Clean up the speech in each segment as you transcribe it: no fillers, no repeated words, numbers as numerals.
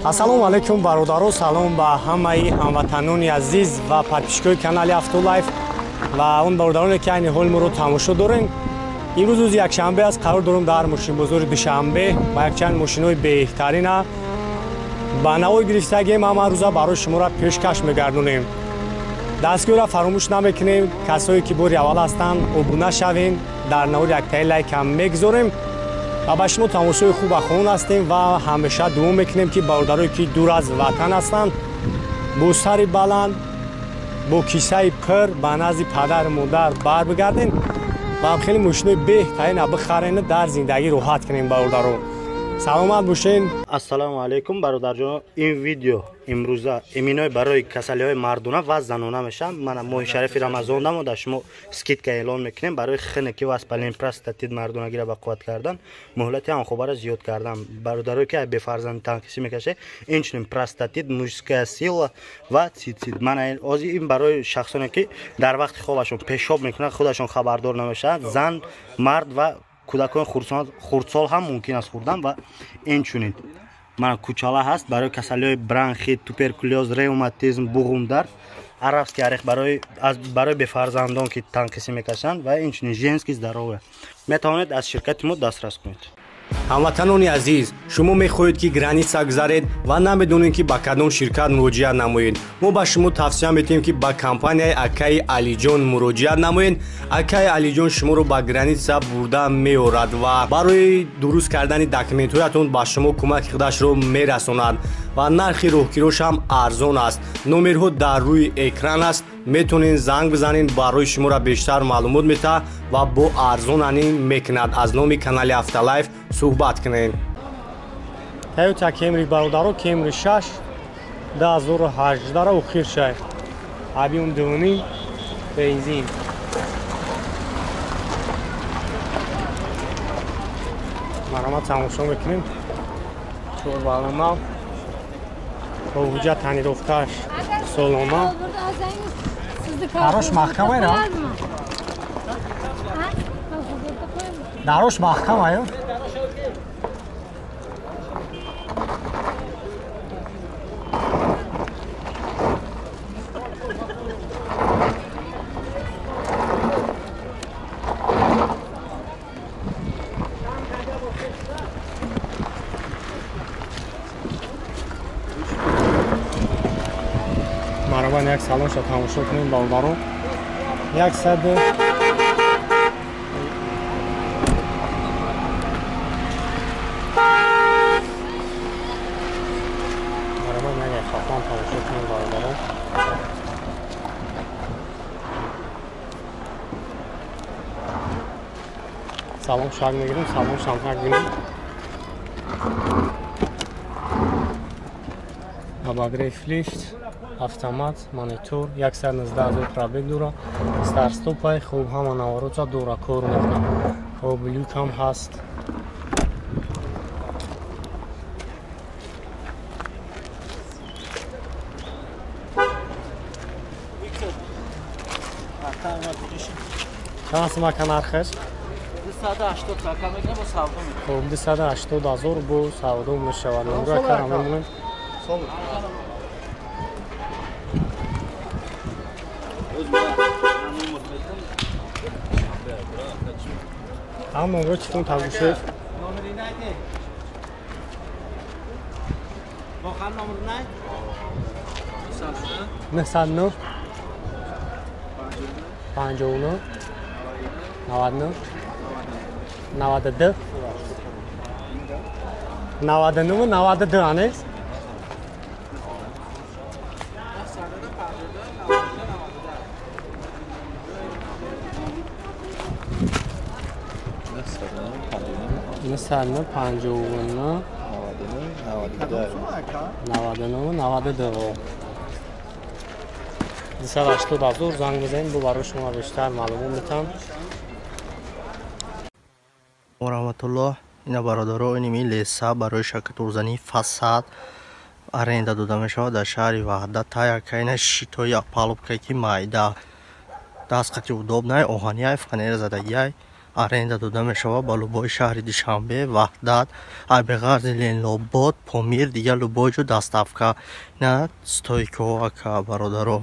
Ассалому алайкум бародаро, салом ба ҳамаи ҳамватанони азиз ва подписчикои канали Автолайф ва он бародароне ки айни ҳол моро тамошо дорем. Имрӯз рӯзи якшанбе аст, қарор дорем дар мошинбозори Душанбе ва якчанд мошинҳои беҳтарина ба навор гирифтагием, ҳама рӯза барои шуморо пешкаш мегардонем. Дастгиҳоро фаромӯш намекунем, касое ки бори аввал ҳастанд обуна шавем, дар навори яктаи лайкам мегузорем ва ба шумо тамошои хуб хоҳон ҳастем ва ҳамеша дуо мекунем ки бародарое ки дур аз ватан ҳастанд бо сари баланд, бо кисаи пур ба назди падару модар барбигардем ва хеле мошинои беҳтарина бихарену дар зиндагӣ роҳат кунем. Бародаро, саломат бошен. Ассалому алайкум бародарҷон, ин видео имрӯза иминой барои касалиҳои мардона ва занона мешавад. Мана моҳи шарифи Рамазон дамо дар шумо скидка эълон мекунем барои хиники васпалин простатит мардонагиро ба қувват кардан, муҳлати ҳамхобаро зиёд кардан. Бародарое ки бефарзанд танқисӣ мекашед, инчунин простатит, мужская сила ва цицит. Мана ҳозир ин барои шахсоне ки дар вақти хобашон пешоб мекунанд, худашон хабардор намешаванд, зан, мард ва кӯдакони хурдсол ҳам мумкин аст хӯрдан. Ва инчунин мана кучала ҳаст барои касалиҳои бронхит, туберкулёз, ревматизм, буғумдард, арабский орех барои бефарзандон ки танқисӣ мекашанд ва инчунин женский здоровье. Метавонед аз ширкати мо дастрас кунед. Ҳамватанони азиз, шумо мехоҳед ки граница гузаред ва намедонед ки ба кадом ширкат муроҷиат намоед. Мо ба шумо тавсия метиҳем ки ба компанияи акаи Алиҷон муроҷиат намоед. Акаи Алиҷон шуморо ба граница бурда меорад ва барои дуруст кардани документҳоятон ба шумо кӯмаки худашро мерасонад ва нархи роҳкирош ҳам арзон аст. Номерҳо дар рӯи экран аст, метавонед занг бизанед, барои шуморо бештар маълумот метаҳад ва бо арзонанӣ мекунад. Аз номи канали Автолайф суҳбат кунед. Toyota Camry бародаро, Camry 6 2018 охир шай. Объем 2.5 бензин. Марамат тамошо мекунем. Чор балона. Бо ҳуҷҷат танировкаш солона. Дарош маҳкам айра? Дарош маҳкам аю? Марабан як салонша тамошо кунем бародаро. 100 марабан як хафан тамошо кунем бародаро. Салон шаг мегирем, салон шампак бинем. Обогрев лифт, автомат, монитор, 119,000 пробег дора, старстопай, хуб ҳама наворотса дора, кор мекунад. Хуб люк ҳам ҳаст. Чанд сум ака нархаш? 280 ака мегирем, бо савдо мекунем. Хуб 280,000 бо савдо мешавад. Номро ака мемонем. Ҳам номро читон табушед? Номери найде. Воқеан номер най? 909 59 99 92 99 92 анес? 959 99 92 280,000 занг бизанед, бо барои шумо бештар маълумот метаҳам. Раҳматуллоҳ. Ина бародаро, иними леса барои шакатурзании фасад аренда дода мешавад дар шаҳри Ваҳдат. Таякайна шитои палубкаки майда, дастқати удобнай, оҳанияй, фанера задагияй, Аренда дода мешавад ба любой шаҳри Душанбе, Ваҳдат, Абиғарзи, Ленинобод, Помир, дигар любой ҷо доставка. Ина стойкаҳо ака бародаро.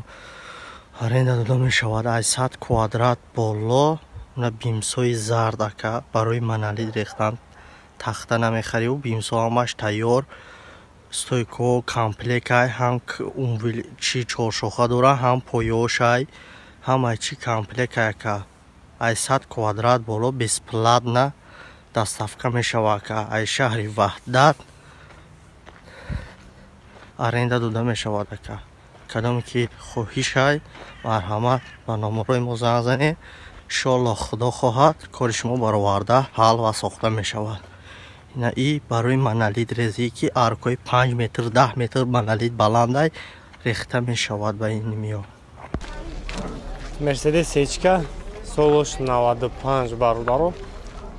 Аренда дода мешавад аз 100 квадрат боло. Уна бимсои зард ака барои монолит рехтан тахта намехарӣ, бимсо ҳамаш тайёр. Стойкаҳо комплектай, ҳам чи чоршоха дора, ҳам поёшай, ҳамаи чи комплектай ака. Аз 100 квадрат боло бесплатно доставка мешавад ака. Аз шаҳри Ваҳдат аренда дода мешавад ака. Кадоме ки хоҳишай, марҳамат ба номерҳои мо занг занед. Иншоаллоҳ Худо хоҳад кори шумо бароварда ҳал ва сохта мешавад. Ина и барои монолит резӣ ки аркои 5 метр, 10 метр монолит баландай рехта мешавад ба ин миё. Мерседес Сечка солош 95 бародаро.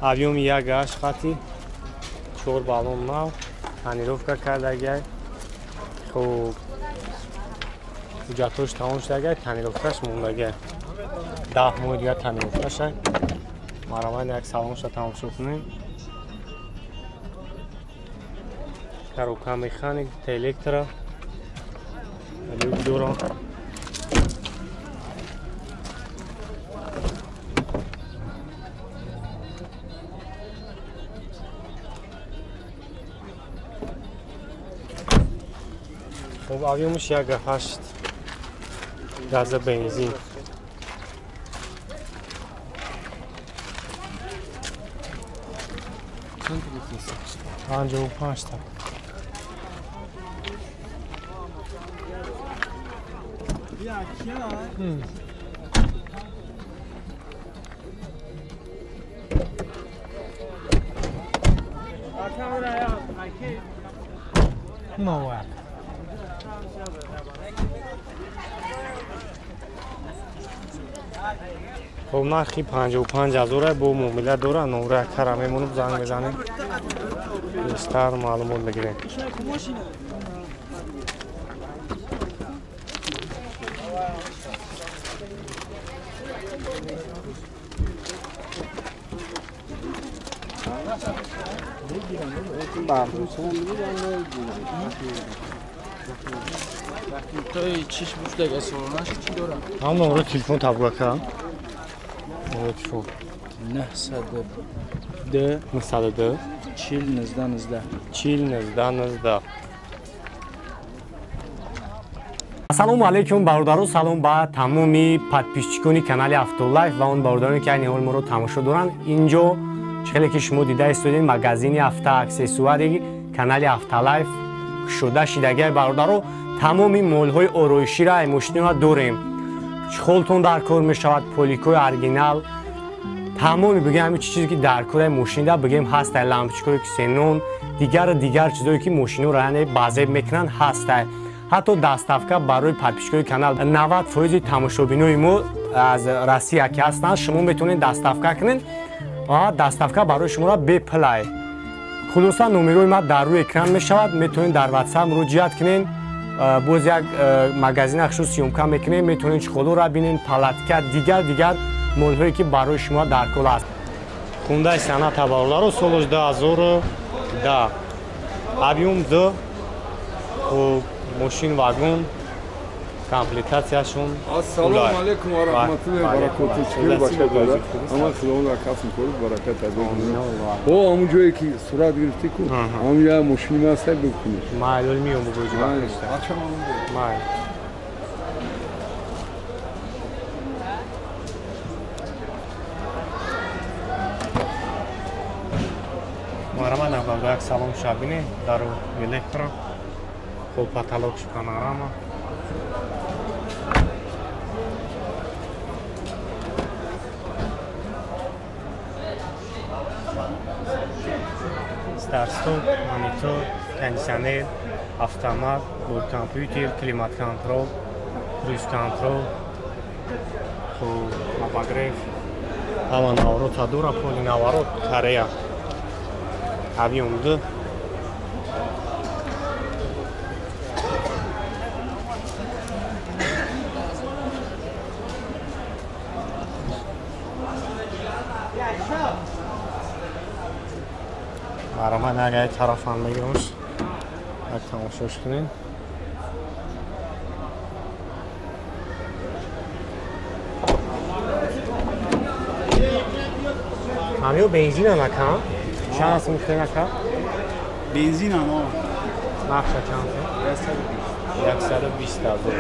Объёми 1.8 хати 4 баллон нав, тонировка кардагай. Хуб, ҳуҷҷатҳош тамом шудагай, тонировкаш мондагай. 10 моҳи дигар тонировкашай. Мараман як салонша тамошо кунем. Коробка механик, электро, люк дора. Хуб, объёмаш 1.8 газа бензин. Панҷоҳу панҷта. Хуб, нархи 55 ҳазора бо муомила дора. Номра якара мемонам, занг мезанем, бештар маълумот мегирем. Ҳам номро телефон табга ка. Телефон 902 902 40 19 19 40 19 19. Ассалому алайкум бародаро, салом ба тамоми подписчикони канали Автолайф ва он бародароне ки айни ҳол моро тамошо доранд. Инҷо хеле ки шумо дида истодед магазини автоаксессуари канали Автолайф кушода шидагиай бародаро. Тамоми молҳои ороиширо ай мошинро дорем. Чхолтон дар кор мешавад, поликои оригинал, тамоми бигем ҳамин чизе ки дар кораи мошинда бигем ҳастай, лампочкаҳое ки ксенон, дигар чизое ки мошинро яъне базеб мекунанд ҳастай. Ҳатто доставка барои подписчикои канал 90% тамошобинои мо аз Россия ки ҳастанд, шумо метавонед доставка кунед. Доставка барои шуморо бепулай. Хулоса номерои ма дар рӯи экран мешавад, метавонед дар WhatsApp муроҷиат кунед. Боз як магазин ахшу съёмка мекунем, метавонед чхолоро бинед, палатка, дигар молҳое ки барои шумо дар кол аст. Хундаи Соната бародаро солош 2010, объём 2, хуб, мошин вагон, комплектатсияшон. Ассалому алайкум ва раҳматуллоҳи ва баракотуҳ. Чӣ бача дора? Ама худованд ракаф мекунад, баракат адо. О, ҳамон ҷое ки сурат гирифтӣ ку, ҳамон я мошини ма ҳаст, бикунӣ. Майл, миём бугӯ. Майл. Марама набарда як салон шабине дару электро. Хуб, потолокш панорама. Старт-стоп, монитор, кондиционер, автомат, компьютер, климат-контрол, круиз-контрол, хуб, обогрев, ҳама наворота дора, поли наворот, Корея. Объём 2. Марамат агар тарафам бигирмш. Як тамошош кунем. Ҳамиё бензин ака? Чанд аст мухтен ака? Бензин ано. Нархша чанд? 120 ҳазор.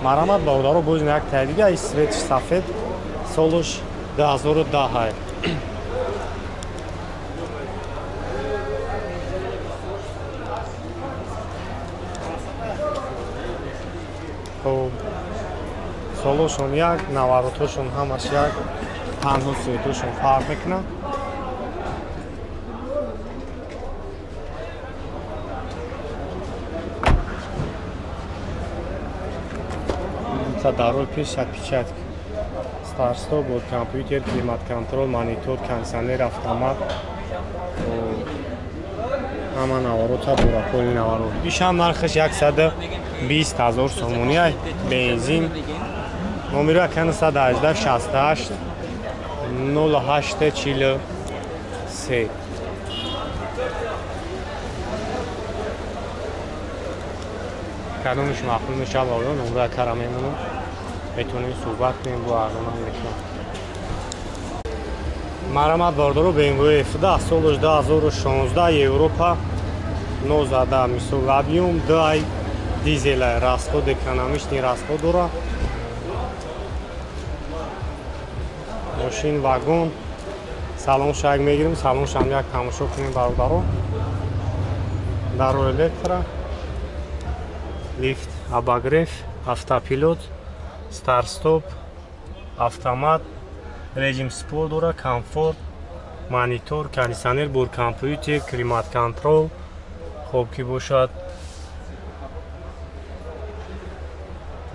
Марамат бародаро боз як таи дига ис светш сафед солуш 2010 ай. Хоб солошон як, наворотошон ҳамаш як, танҳо светошон фарқ мекунад. Дарои пеш отпечаток, старт-стоп, бо компютер, климат-контрол, монитор, кондиционер, автомат, ҳама наворота дорад, поли наворот. Ишам нархаш 120 ҳазор сомонӣ ай, бензин. Номеро 918 68 08 43. Кадомиш маъқул мешавад, бародарон, номро акара мемонам. Метавонем суҳбат кунем бо арзонам мекунам. Марамат бародаро BMW F10 солаш 2016 Европа 19 мисол объем 2 дизел расход экономичный расход дора. Мошин вагон салон шаг мегирем, салон шам як тамошо кунем бародаро. Даро электро, лифт, обогрев, автопилот, старт-стоп, автомат, режим спорт дора, комфорт, монитор, кондиционер, бор компютер, климат-контрол, хоб ки бошад.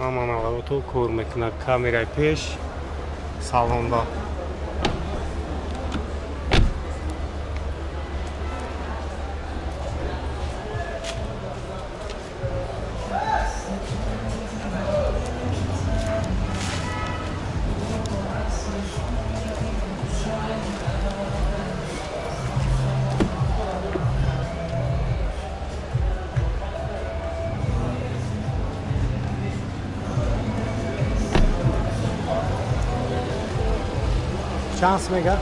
Ҳама наворото кор мекунад, камераи пеш, салонда. Чанд мега?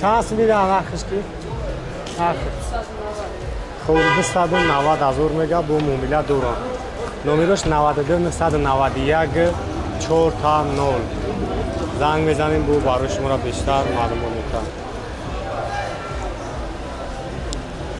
Чанд мега нархиш ки? Нарх. Хоб 290 ҳазор мега бо муомила дорам. Номерош 92 991 4 0. Занг мезанем бо барои шуморо бештар маълумот метаҳам.